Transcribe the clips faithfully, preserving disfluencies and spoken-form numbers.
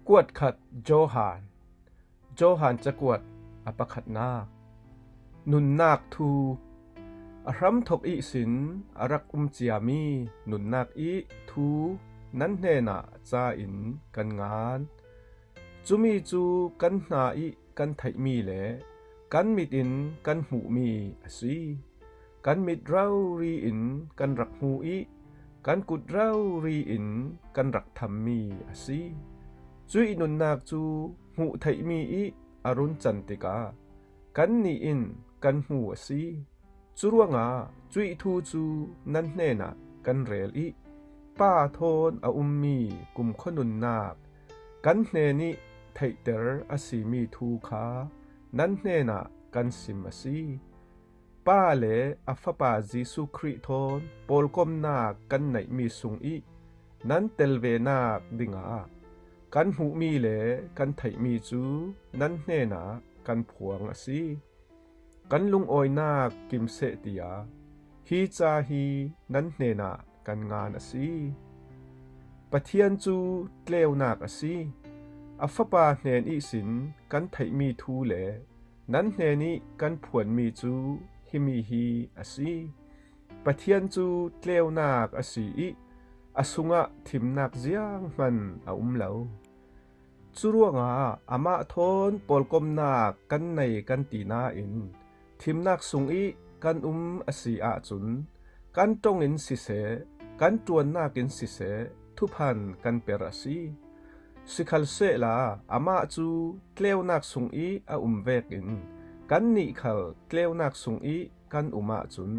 Kuat khat Johan. Johan cakuat a pakhatnak. Nunnak thu. A hramthok ihsin a rak um ciami nunnak ih thu nan hnenah ca in kan ngan. Cumi cu kan hna ih kan theihmi le kan mit in kan hmuhmi a si. Kan mit rori in kan rak hmu ih kan kut rori in kan rak thammi a si. Cuih nunnak cu hmuh theihmi ih a run can tikah kannih in kan hmu a si. Curuangah cuih thu cu nan hnenah kan rel ih Pa thawn a ummi kumkhua nunnak kan hnenih theihter a simi thu kha nan hnenah kan sim a si. Pa le a Fapa Jesuh Khrih thawn pawlkomnak kan neihmi sungih nan tel venak dingah kan hmuhmi le kan theihmi cu nan hnenah kan phuang a si. Kan lungawinak kim seh, tiah hi ca hi nan hnenah kan ngan a si. Pathian cu tleunak a si. A Fapa hnen ihsin kan theihmi thu le nan hnenih kan phuanmi cu himi hi a si. Pathian cu tleunak a si ih a sungah thimnak zianghman a um lo. Curuangah amah thawn pawlkomnak kan nei kan ti nain thimnak sungih kan um a si ahcun kan ṭongin siseh, kan ṭuannak in siseh, thuphan kan per a si. Sikhalsehla amah cu tleunak sungih a um vekin kannih khal tleunak sungih kan um ahcun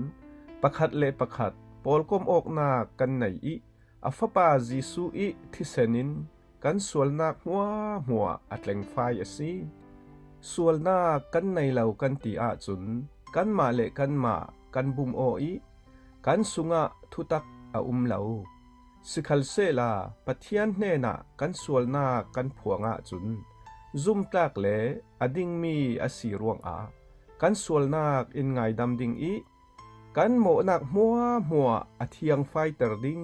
pakhat le pakhat pawlkom awknak kan nei ih a Fapa Jesuh ih thisen in kan sualnak hmuahhmuah a tlengfai a si. Sualnak kan nei lo kan ti ahcun kanmah le kanmah kan bum aw ih kan sungah thutak a um lo. Sikhalsehla Pathian hnenah kan sualnak kan phuang ahcun zumtlak le a dingmi a si ruangah kan sualnak in ngaidam ding ih kan mawhnak hmuahhmuah a thiangfaiter ding.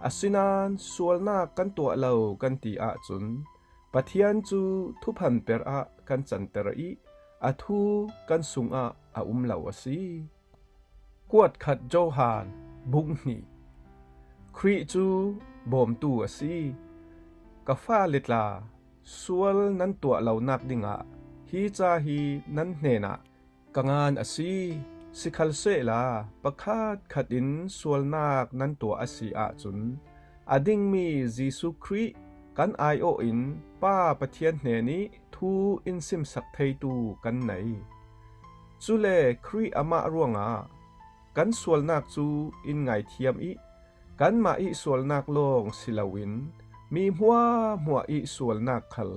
Asinain sualnak kan tuah lo kan ti ahcun Pathian cu thuphanper ah kan canter ih a thu kan sungah a um lo a si. Kuat khat Johan, bung hnih. Khrih cu bawmtu a si. Ka fale tla, sual nan tuah lonak dingah hi ca hi nan hnenah ka ngan a si. Sikhalsehla pakhat khat in sualnak nan tuah a si ahcun a dingmi Jesuh Khrih kan aiawh in Pa Pathian hnenih thu in simsak theitu kan nei. Cule Khrih amah ruangah kan sualnak cu in ngaithiam ih kanmah ih sualnak lawng si loin mi hmuahhmuah ih sualnak khal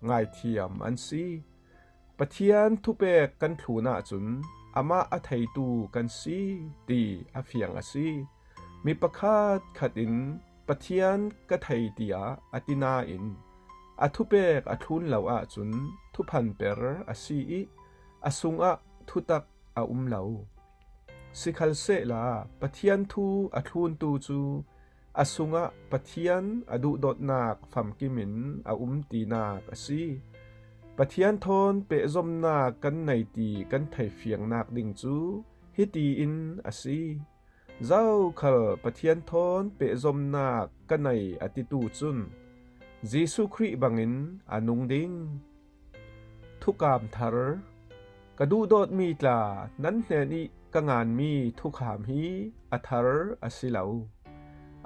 ngaithiam an si. Pathian thupek kan thlun ahcun amah a theitu kan si ti a fiang a si. Mi pakhat khat in Pathian ka thei tiah a ti nain a thupek a thlun lo ahcun thuphanper a si ih a sungah thutak a um lo. Sikhalsehla Pathian thu a thluntu cu a sungah Pathian a duhdawtnak famkim in a um tinak a si. Pathian thawn pehzomnak kan nei ti kan theifiangnak ding cu hiti in a si. Zokhal Pathian thawn pehzomnak ka nei a titu cun Jesuh Khrih bangin a nung ding. Thukam thar. Ka duhdawtmi tla, nan hnenih ka nganmi thukham hi a thar a si lo.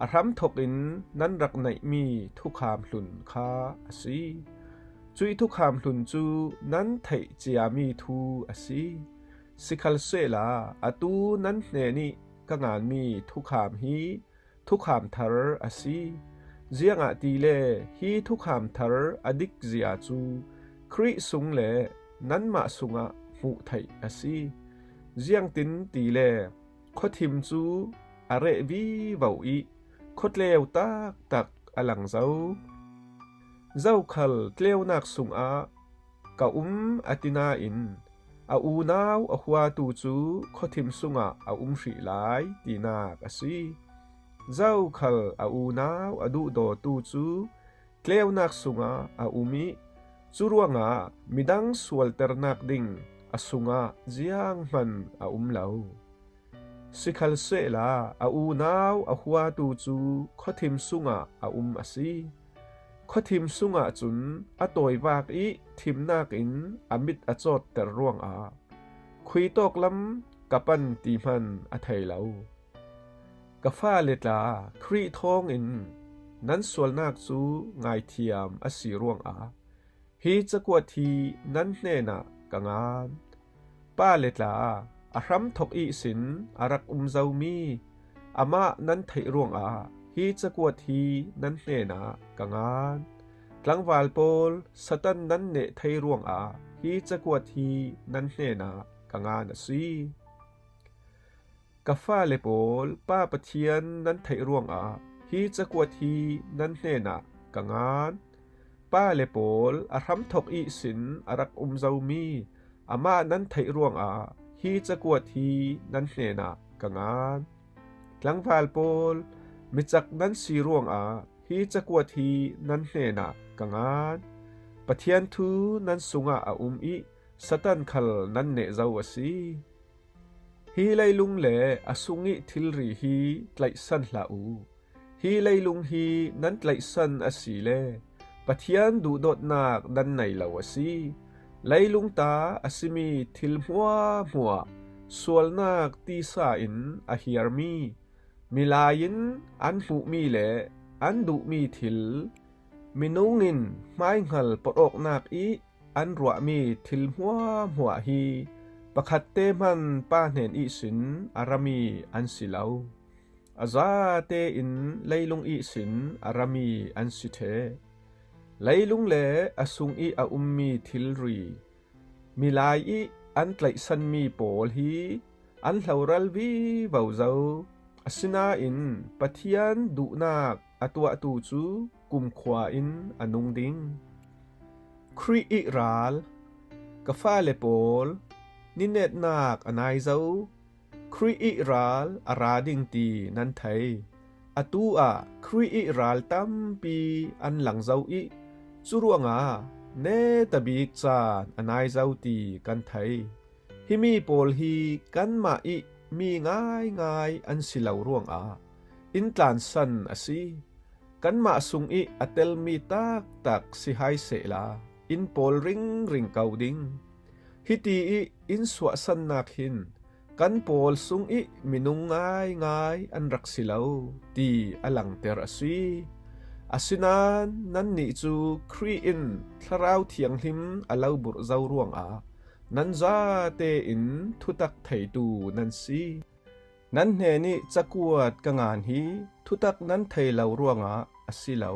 A hramthok in nan rak neihmi thukham hlun kha a si. Cuih thukham hlun cu nan theih ciami thu a si. Sikhalsehla atu nan hnenih ka nganmi thukham hi thukham thar a si. Ziangahtile hi thukham thar a dikzia cu Khrih sung le nanmah sungah hmuh theih a si. Ziangtin tile khuathim cu a reh vivo ih khuatleu taktak a lang zo. Zokhal tleunak sungah ka um a ti nain a unau a huatu cu khuathim sungah a um hrih lai tinak a si. Zokhal a unau a duhdawtu cu tleunak sungah a um ih, curuangah midang sualternak ding a sungah zianghman a um lo. Sikhalsehla a unau a huatu cu khuathim sungah a um a si. Khuathim sungah cun a tawivak ih thimnak in a mit a cawtter ruangah khui tawk lam ka pan ti hman a thei lo. Ka fale tla, Khrih thawngin nan sualnak cu ngaithiam a si ruangah hi cakuat hi nan hnenah ka ngan. Pa le tla, a hramthok ihsin a rak um zomi amah nan theih ruangah hi cakuat hi nan hnenah ka ngan. Tlangval pawl Satan nan neh thei ruangah hi cakuat hi nan hnenah ka ngan a si. Ka fale pawl, Pa Pathian nan theih ruangah hi cakuat hi nan hnenah ka ngan. Pa le pawl, a hramthok ihsin a rak um zomi amah nan theih ruangah hi cakuat hi nan hnenah ka ngan. Tlangval pawl, micak nan si ruangah hi cakuat hi nan hnenah ka ngan. Pathian thu nan sungah a um ih Satan khal nan neh zo a si. Hi leilung le a sung ih thilri hi tlaihsan hlah uh. Hi leilung hi nan tlaihsan a si le Pathian duhdawtnak nan nei lo a si. Leilung ta a simi thil hmuahhmuah sualnak tisa in a hiarmi, milai in an hmuhmi le an duhmi thil, minung in hmaihngal pawtawknak ih an ruahmi thil hmuahhmuah hi pakhatte hman Pa hnen ihsin a rami an si lo. A zate in leilung ihsin a rami an si ṭheh. Leilung le a sung ih a ummi thilri, milai ih an tlaihsanmi pawl hi an hloral vivo zo. Asinain Pathian duhnak a tuahtu cu kumkhua in a nung ding. Khrih ih ral, ka fale pawl, ninetnak a nai zo. Khrih ih ral a ra ding ti nan thei. Atu ah Khrih ih ral tampi an lang zo ih curuangah netabik caan a nai zo ti kan thei. Himi pawl hi kanmah ih mi ngaingai an si lo ruangah in tlansan a si. Kanmah sung ih a telmi taktak si hai sehla in pawl ringring ko ding. Hiti ih in suahsannak hin kan pawl sung ih minung ngaingai an rak si lo ti a langter a si. Asinain nannih cu Khrih in Thlarau Thianghlim a lo burh zo ruangah nan zate in thutak theitu nan si. Nan hnen ih cakuat ka ngan hi thutak nan thei lo ruangah a si lo.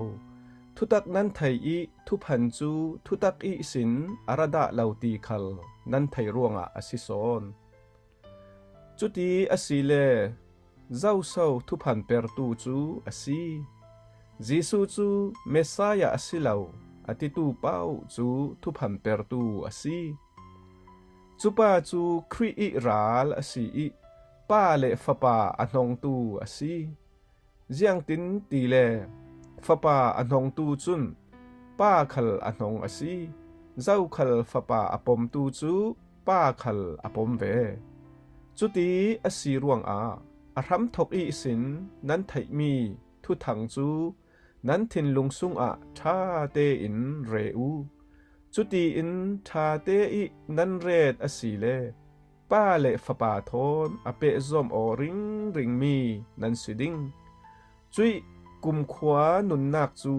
Thutak nan thei ih thuphan cu thutak ihsin a ra dah lo ti khal nan thei ruangah a si sawn. Cuti asile zoso thuphan pertu cu a si? Jesuh cu Messiah a si lo a titu paoh cu thuphan pertu a si. Cupa cu Khrih ih ral a si ih Pa le Fapa a hnongtu a si. Ziangtin tile Fapa a hnongtu cun Pa khal a hnong a si. Zokhal Fapa a pomtu cu Pa khal a pom ve. Cuti a si ruangah a hramthok ihsin nan theihmi thuthang cu nan thinlung sungah ṭha tein re uh. Cutiin ṭha te ih nan ret asile Pa le Fapa thawn a pehzom aw ringringmi nan si ding. Cuih kumkhua nunnak cu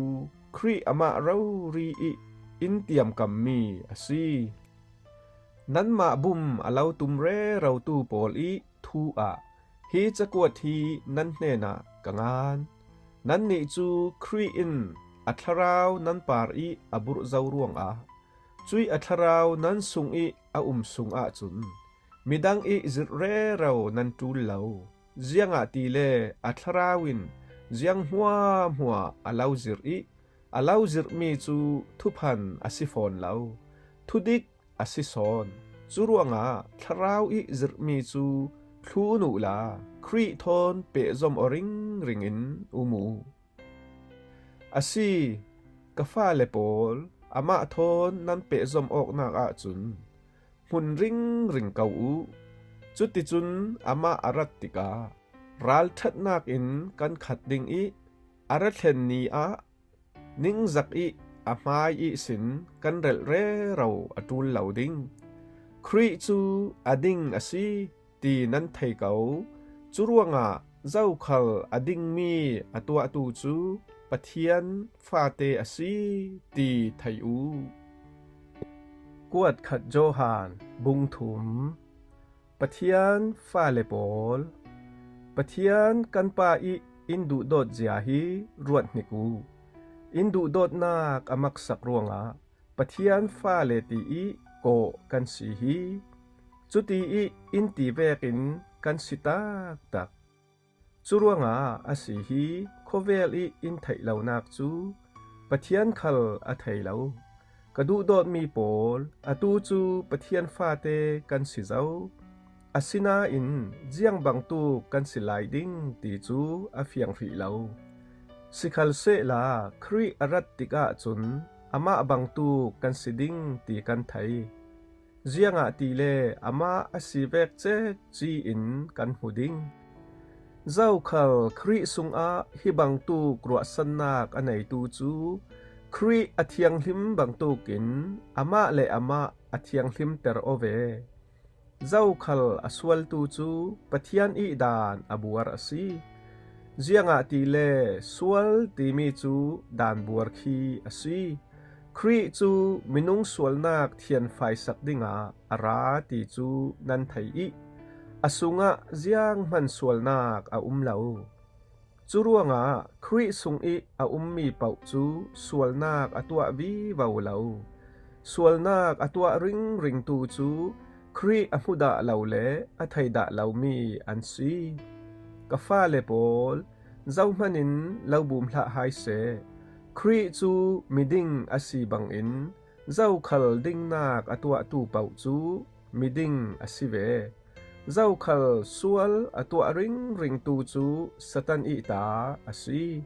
Khrih amah rori ih in tiamkammi a si. Nanmah bum a lo tum rerotu pawl ih thu ah hi cakuat hi nan hnenah ka ngan. Nannih cu Khrih in a thlarau nan par ih a burh zo ruangah cuih a thlarau nan sung ih a um sungah cun midang ih zirh rero nan ṭul lo. Ziangahtile a thlarau in ziang hmuahhmuah a lo zirh ih a lo zirhmi cu thuphan a si fawn lo. Thudik a si sawn. Curuangah thlarau ih zirhmi cu thlun uhla Khrih thawn pehzom aw ringring in um uh. A si, Ka fale pawl, amah thawn nan pehzom awknak ahcun hmun ringring ko uh. Cuticun amah a rat tikah ralṭhatnak in kan khat ding ih a ra thlen ni ah ningzak ih a hmai ihsin kan relh rero a ṭul lo ding. Khrih cu a ding a si ti nan thei ko. Curuangah zokhal a dingmi a tuahtu cu Pathian fate a si ti thei uh. Kuat khat Johan bung thum. Pathian fale pawl, Pathian kan Pa ih in duhdawt zia hi ruat hnik uh. In duhdawtnak a maksak ruangah Pathian fale ti ih kawh kan si hi. Cuti ih in ti vekin kan si taktak. Curuangah a si hi. Khuavel ih in theih lonak cu Pathian khal a thei lo. Ka duhdawtmi pawl, atu cu Pathian fate kan si zo. Asinain ziang bangtuk kan si lai ding ti cu a fiang hrih lo. Sikhalsehla Khrih a rat tikah cun amah bangtuk kan si ding ti kan thei. Ziangahtile amah a si vek cekci in kan hmu ding. Zokhal Khrih sungah hi bangtuk ruahsannak a neitu cu Khrih a thianghlim bangtukin amah le amah a thianghlimter aw ve. Zokhal a sualtu cu Pathian ih dan a buar a si. Ziangahtile sual timi cu dan buar khi a si. Khrih cu minung sualnak thianfaisak dingah a ra ti cu nan thei ih a sungah zianghman sualnak a um lo. Curuangah Khrih sungih a ummi paoh cu sualnak a tuah vivo lo. Sualnak a tuah ringringtu cu Khrih a hmudah lo le a theidah lomi an si. Ka fale pawl, zohmanin lo bum hlah hai seh. Khrih cu miding a si bangin zokhal dingnak a tuahtu paoh cu miding a si ve. Zokhal sual a tuah ringringtu cu Satan ih ta a si.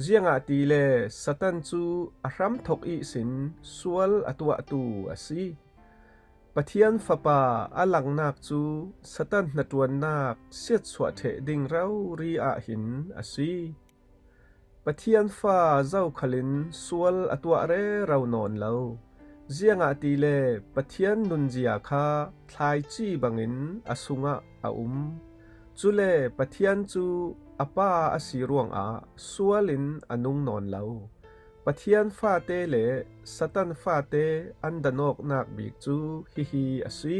Ziangahtile Satan cu a hramthok ihsin sual a tuahtu a si. Pathian Fapa a langnak cu Satan hnaṭuannak siatsuah ṭheh ding rori ah hin a si. Pathian fa zokhal in sual a tuah rero nawn lo. Ziangahtile Pathian nunzia kha thlaici bangin a sungah a um. Cule Pathian cu a Pa a si ruangah sual in a nung nawn lo. Pathian fate le Satan fate an danawknak bik cu hihi a si.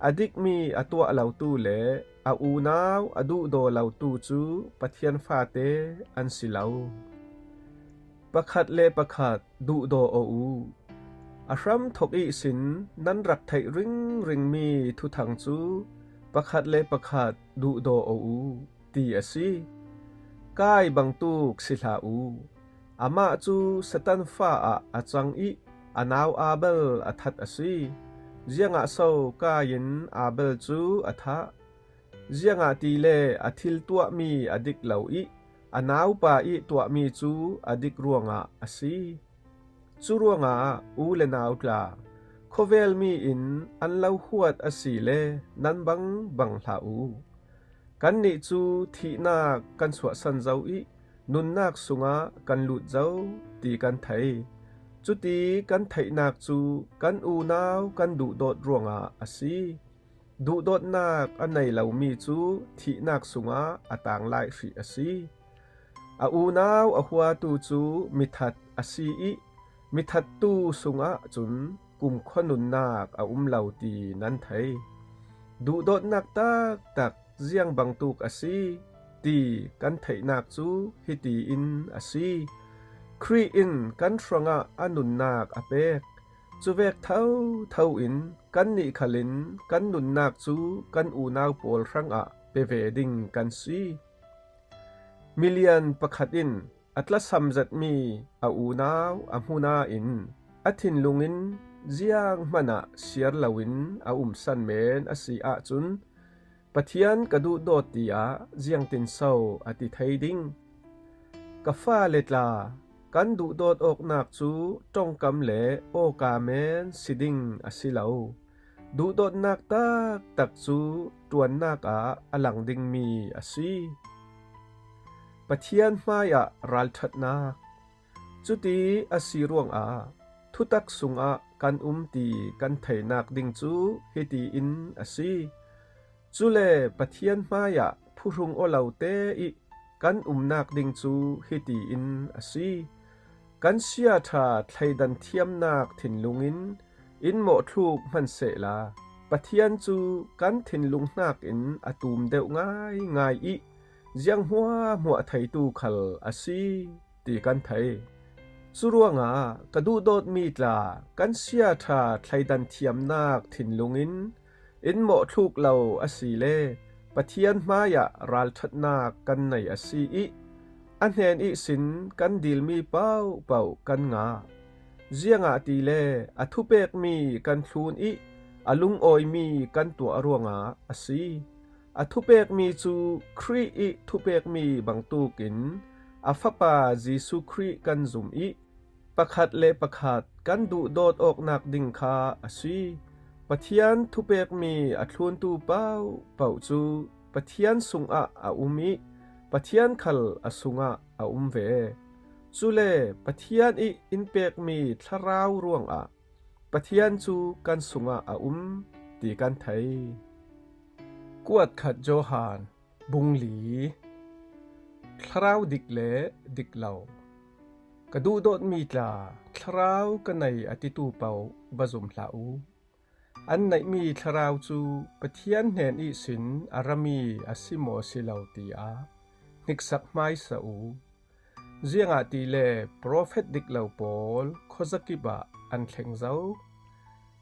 A dikmi a tuah lotu le a unau a duhdaw lotu cu Pathian fate an si lo. Pakhat le pakhat duhdaw aw uh. A hramthok ihsin nan rak theih ringringmi thuthang cu pakhat le pakhat duhdaw aw uh, ti a si. Kai bangtuk si hlah uh. Amah cu Satan fa ah a cang ih a nau Abel a that a si. Ziangah so Kain Abel cu a thah? Ziangahtile a thil tuahmi a dik lo ih a naupa ih tuahmi cu a dik ruangah a si. Curuangah u le nau tla, khuavelmi in an lo huat a si le nan bangbang hlah uh. Kannih cu thihnak kan suahsan zo ih nunnak sungah kan lut zo ti kan thei. Cuti kan theihnak cu kan unau kan duhdawt ruangah a si. Duhdawtnak a nei lomi cu thihnak sungah a tang lai hrih a si. A unau a huatu cu mithat a si ih mithattu sungah cun kumkhua nunnak a um lo ti nan thei. Duhdawtnak taktak ziang bangtuk a si ti kan theihnak cu hiti in a si. Khrih in kan hrangah a nunnak a pek. Cuvek thotho in kannih khal in kan nunnak cu kan unau pawl hrangah pe ve ding kan si. Milian pakhat in a tlasam zetmi a unau a hmu nain a thinlung in zianghman ah siar loin a umsan men a si ahcun, Pathian ka duhdawt tiah ziangtin so a ti thei ding? Ka fale tla, kan duhdawt awknak cu ṭongkam le awka men si ding a si lo. Duhdawtnak taktak cu ṭuannak ah a lang dingmi a si. Pathian hmaiah ralṭhatnak. Cuti a si ruangah thutak sungah kan um ti kan theinak ding cu hiti in a si. Cule Pathian hmaiah phuhrung aw lote ih kan umnak ding cu hiti in a si. Kan siaṭha thleidan thiamnak thinlung in in mawhthluk hmansehla, Pathian cu kan thinlung hnakin a tum deuh ngaingai ih ziang hmuahhmuah theitu khal a si ti kan thei. Curuangah ka duhdawtmi tla, kan siaṭha thleidan thiamnak thinlung in in mawhthluk lo asile Pathian hmaiah ralṭhatnak kan nei a si ih a hnen ihsin kan dilmi paohpaoh kan ngah. Ziangahtile a thupekmi kan thlun ih a lungawimi kan tuah ruangah a si. A thupekmi cu Khrih ih thupekmi bangtukin a Fapa Jesuh Khrih kan zum ih pakhat le pakhat kan duhdawt awknak ding kha a si. Pathian thupekmi a thluntu paohpaoh cu Pathian sungah a um ih Pathian khal a sungah a um ve. Cule Pathian ih in pekmi thlarau ruangah Pathian cu kan sungah a um ti kan thei. Kuatkhat Johan, bung li. Thlarau dik le dik lo. Ka duhdawtmi tla, thlarau ka nei a titu paoh va zum hlah u. An neihmi thlarau cu Pathian hnen ihsin a rami a si maw si lo tiah hniksak hmaisa u. Ziangahtile profet dik lo pawl khuazakip ah an thleng zo.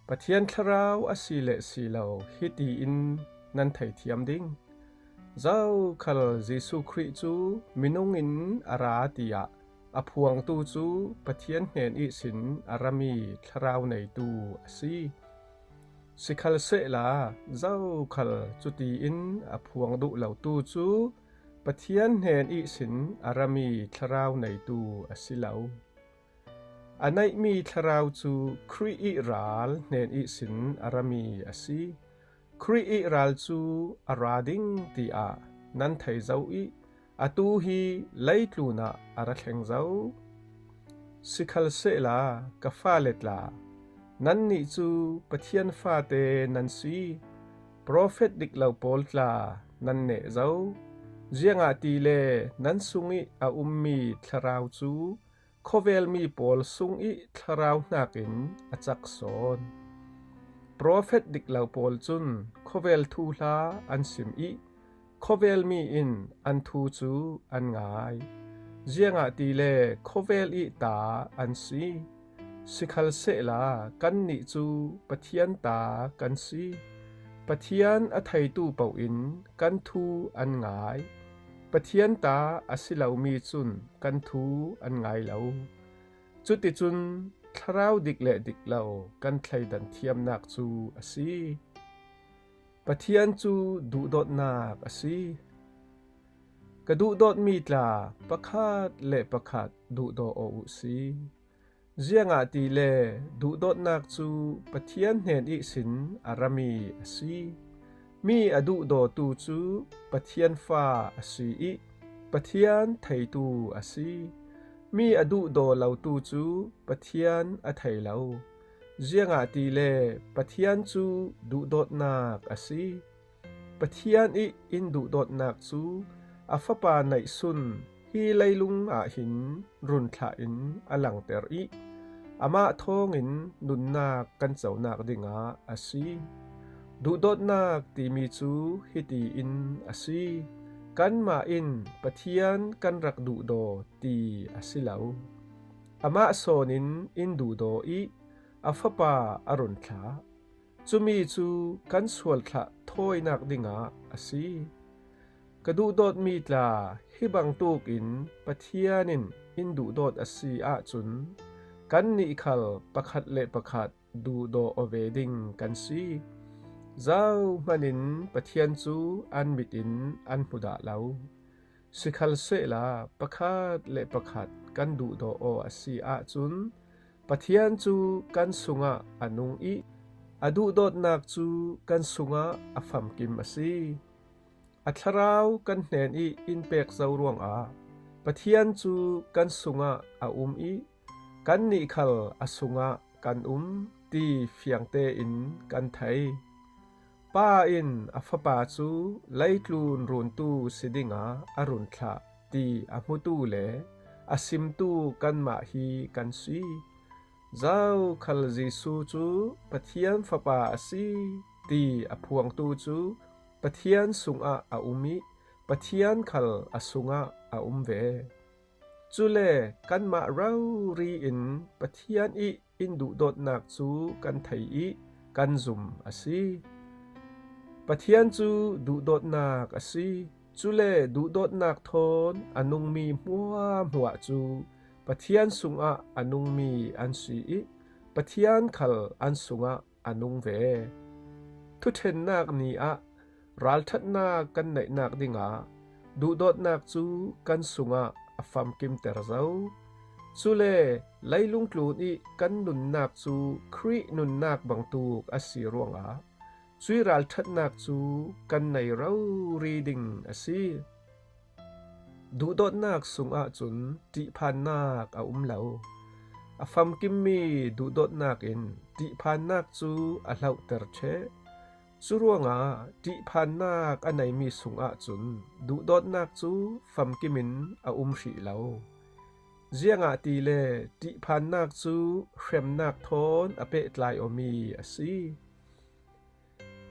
Pathian thlarau a si le si lo hiti in nan theithiam ding. Zokhal Jesuh Khrih cu minung in a ra tiah a phuangtu cu Pathian hnen ihsin a rami thlarau neitu a si. Sikhalsehla zokhal cuti in a phuang duh lotu cu Pathian hnen ihsin a rami thlarau neitu a si lo. A neihmi thlarau cu Khrih ih ral hnen ihsin a rami a si. Khrih ih ral cu a ra ding tiah nan thei zo ih atu hi leitlun ah a ra thleng zo. Sikhalsehla ka fale tla, nannih cu Pathian fate nan si. Profet dik lo pawl tla nan neh zo. Ziangahtile nan sungih a ummi thlarau cu khawvelmi pawl sungih thlarau hnakin a cak sawn. Profet dik lo pawl cun khawvel thuhla an sim ih khawvelmi in an thu cu an ngai. Ziangahtile khawvel ih ta an si. Sikhalsehla kannih cu Pathian ta kan si. Pathian a theitu paoh in kan thu an ngai. Pathian ta a si lomi cun kan thu an ngai lo. Cuticun thlarau dik le dik lo kan thleidan thiamnak cu a si. Pathian cu duhdawtnak a si. Ka duhdawtmi tla, pakhat le pakhat duhdaw aw uhsi. Ziangahtile duhdawtnak cu Pathian hnen ihsin a rami a si. Mi a duhdawtu cu Pathian fa a si ih Pathian theitu a si. Mi a duhdaw lotu cu Pathian a thei lo. Ziangahtile Pathian cu duhdawtnak a si. Pathian ih in duhdawtnak cu a Fapa neihsun hi leilung ah hin runthlah in a langter ih amah thawngin nunnak kan conak dingah a si. Duhdawtnak timi cu hiti in a si. Kanmah in Pathian kan rak duhdaw ti a si lo. Amah sawnin in duhdaw ih a Fapa a runthlah. Cumi cu kan sualthlah thawinak dingah a si. Ka duhdawtmi tla, hi bangtuk in Pathian in in duhdawt a si ahcun kannih khal pakhat le pakhat duhdaw aw ve ding kan si. Zohman in Pathian cu an mit in an hmu dah lo. Sikhalsehla pakhat le pakhat kan duhdawh aw a si ahcun Pathian cu kan sungah a nung ih a duhdawtnak cu kan sungah a famkim a si. A thlarau kan hnen ih in pek zo ruangah Pathian cu kan sungah a um ih kannih khal a sungah kan um ti fiang tein kan thei. Pa in a Fapa cu leitlun runtu si dingah a run thlah ti a hmutu le a simtu kanmah hi kan si. Zokhal Jesuh cu Pathian Fapa a si ti a phuangtu cu Pathian sungah a um ih Pathian khal a sungah a um ve. Cule kanmah rori in Pathian ih in duhdawtnak cu kan thei ih kan zum a si. Pathian cu duhdawtnak a si. Cule duhdawtnak thawn a nungmi hmuahhmuah cu Pathian sungah a nungmi an si ih Pathian khal an sungah a nung ve. Thuṭhennak ni ah ralṭhatnak kan neihnak dingah duhdawtnak cu kan sungah a famkimter zo. Cule leilung tlun ih kan nunnak cu Khrih nunnak bangtuk a si ruangah cuih ralṭhatnak cu kan nei rori ding a si. Duhdawtnak sungah cun ṭihphannak a um lo. A famkimmi duhdawtnak in ṭihphannak cu a hlohter ṭheh. Curuangah ṭihphannak a neimi sungah cun duhdawtnak cu famkim in a um hrih lo. Ziangahtile ṭihphannak cu hremnak thawn a pehtlai awmi a si.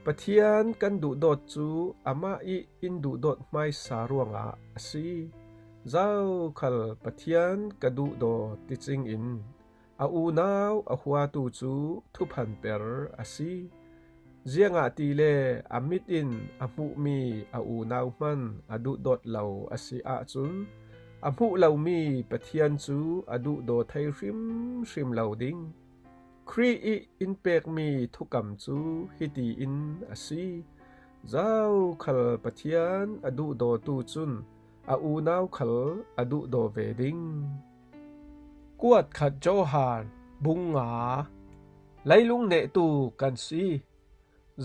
Pathian kan duhdawt cu amah ih in duhdawt hmaisa ruangah a si. Zokhal Pathian ka duhdaw ticingin a unau a huatu cu thuphanper a si. Ziangahtile a mit in a hmuhmi a unau hman a duhdawt lo a si ahcun a hmuh lomi Pathian cu a duhdaw thei hrimhrim lo ding. Khrih ih in pekmi thukam cu hiti in a si. Zokhal Pathian a duhdawtu cun a unau khal a duhdaw ve ding. Kuat khat Johan bung nga. Leilung nehtu kan si.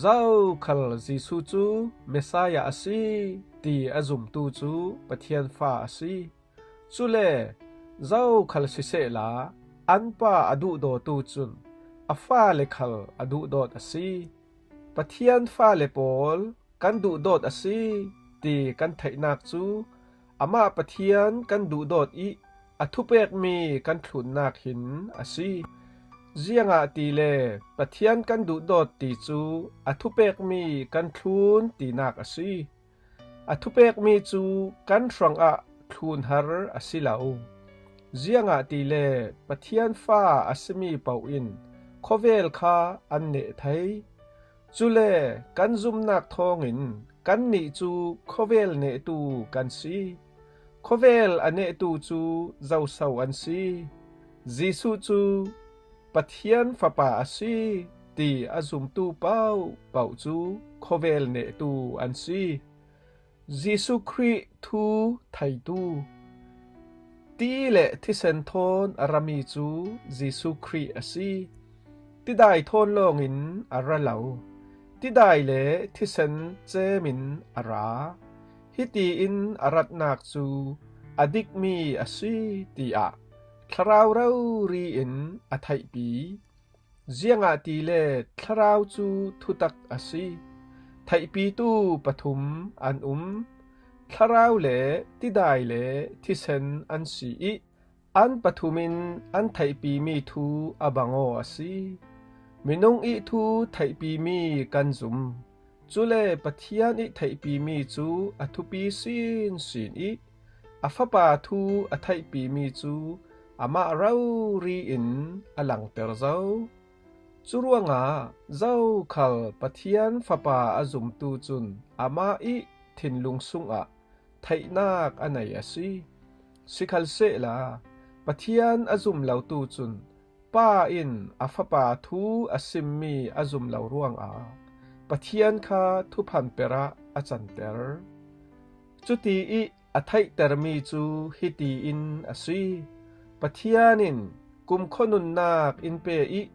Zokhal Jesuh cu Messiah a si ti a zumtu cu Pathian fa a si. Cule zokhal sisehla an pa a duhdawtu cun a fale khal a duhdawt a si. Pathian fale pawl kan duhdawt a si ti kan theihnak cu amah Pathian kan duhdawt ih a thupekmi kan thlunnak hin a si. Ziangahtile Pathian kan duhdawt ti cu a thupekmi kan thlun tinak a si. A thupekmi cu kan hrangah thlunhar a si lo. Ziangahtile Pathian fa a simi paoh in khawvel kha an neh thei. Cule kan zumnak thawngin kannih cu khawvel nehtu kan si. Khawvel a nehtu cu zoso an si? Jesuh cu Pathian Fapa a si ti a zumtu paohpaoh cu khawvel nehtu an si. Jesuh Khrih thu theitu. Ti le thisen thawn a rami cu Jesuh Khrih a si. Tidai thawn lawngin a ra lo. Tidai le thisen cemin a ra. Hiti in a ratnak cu a dikmi a si, tiah thlarau rori in a theihpi. Ziangahtile thlarau cu thutak a si. Theihpitu pathum an um. Thlarau le tidai le thisen an si ih an pathum in an theihpimi thu a bang aw a si. Minung ih thu theihpimi kan zum. Cule Pathian ih theihpimi cu a thupi sinsin ih a Fapa thu a theihpimi cu amah rori in a langter zo. Curuangah zokhal Pathian Fapa a zumtu cun amah ih thinlung sungah theihnak a nei a si. Sikhalsehla Pathian a zum lotu cun Pa in a Fapa thu a simmi a zum lo ruangah Pathian kha thuphanper ah a canter. Cuti ih a theihtermi cu hitiin a si: Pathian in kumkhua nunnak in pe ih,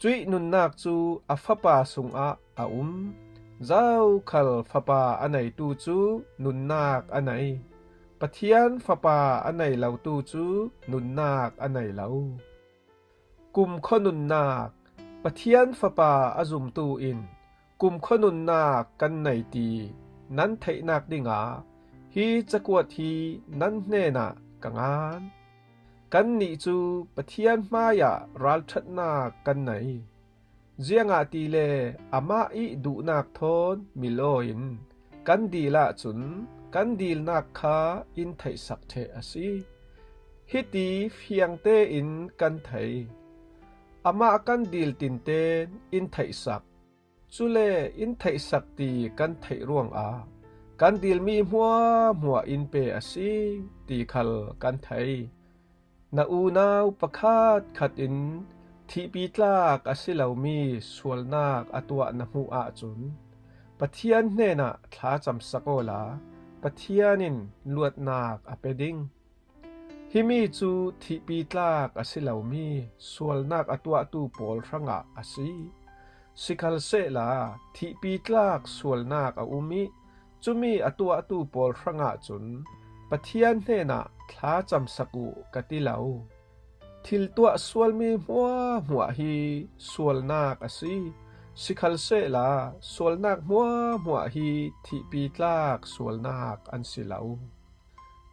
cuih nunnak cu a Fapa sungah a um. Zokhal Fapa a neitu cu nunnak a nei; Pathian Fapa a nei lotu cu nunnak a nei lo. Kumkhua nunnak. Pathian Fapa a zumtu in kumkhua nunnak kan nei ti nan theihnak dingah hi cakuat hi nan hnenah ka ngan: Kannih cu Pathian hmaiah ralṭhatnak kan nei, ziangahtile amah ih duhnak thawn mil aw in kan dil ahcun kan dilnak kha in theihsak ṭheh a si. Hiti fiang tein kan thei: amah kan dil tinten in theihsak, cule in theihsak ti kan theih ruangah kan dilmi hmuahhmuah in pe a si, ti khal kan thei. Na unau pakhatkhat in thihpi tlak a si lomi sualnak a tuah na hmuh ahcun Pathian hnenah thlacamsak awla Pathian in luatnak a pe ding. Himi cu thihpi tlak a si lomi sualnak a tuahtu pawl hrangah a si. Sikhalsehla thihpi tlak sualnak a um ih cumi a tuahtu pawl hrangah cun Pathian hnenah thlacamsak uh ka ti lo. Thil tuah sualmi hmuahhmuah hi sualnak a si; sikhalsehla sualnak hmuahhmuah hi thihpi tlak sualnak an si lo.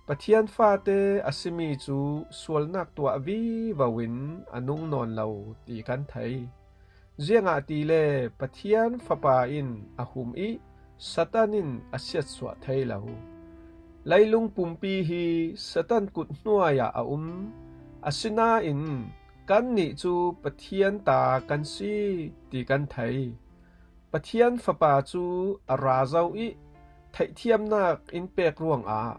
Pathian faate a simi cu sualnak tuah vivo in a nung nawn lo ti kan thei, ziangahtile Pathian Fapa in a hum ih Satan in a siatsuah thei lo. Leilung pumpi hi Satan kut hnuai ah a um, asinain kannih cu Pathian ta kan si ti kan thei. Pathian Fapa cu a ra zo ih theihthiamnak in pek ruangah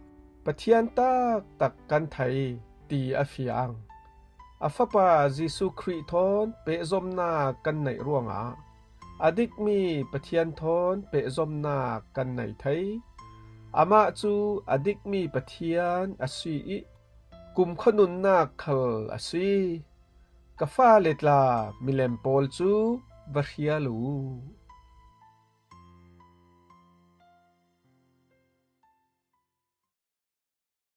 Pathian taktak kan thei ti a fiang. A Fapa Jesuh Khrih thawn pehzomnak kan neih ruangah a dikmi Pathian thawn pehzomnak kan nei thei. Amah cu a dikmi Pathian a si ih kumkhua nunnak khal a si. Ka fale tla, milem pawl cu va hrial uh.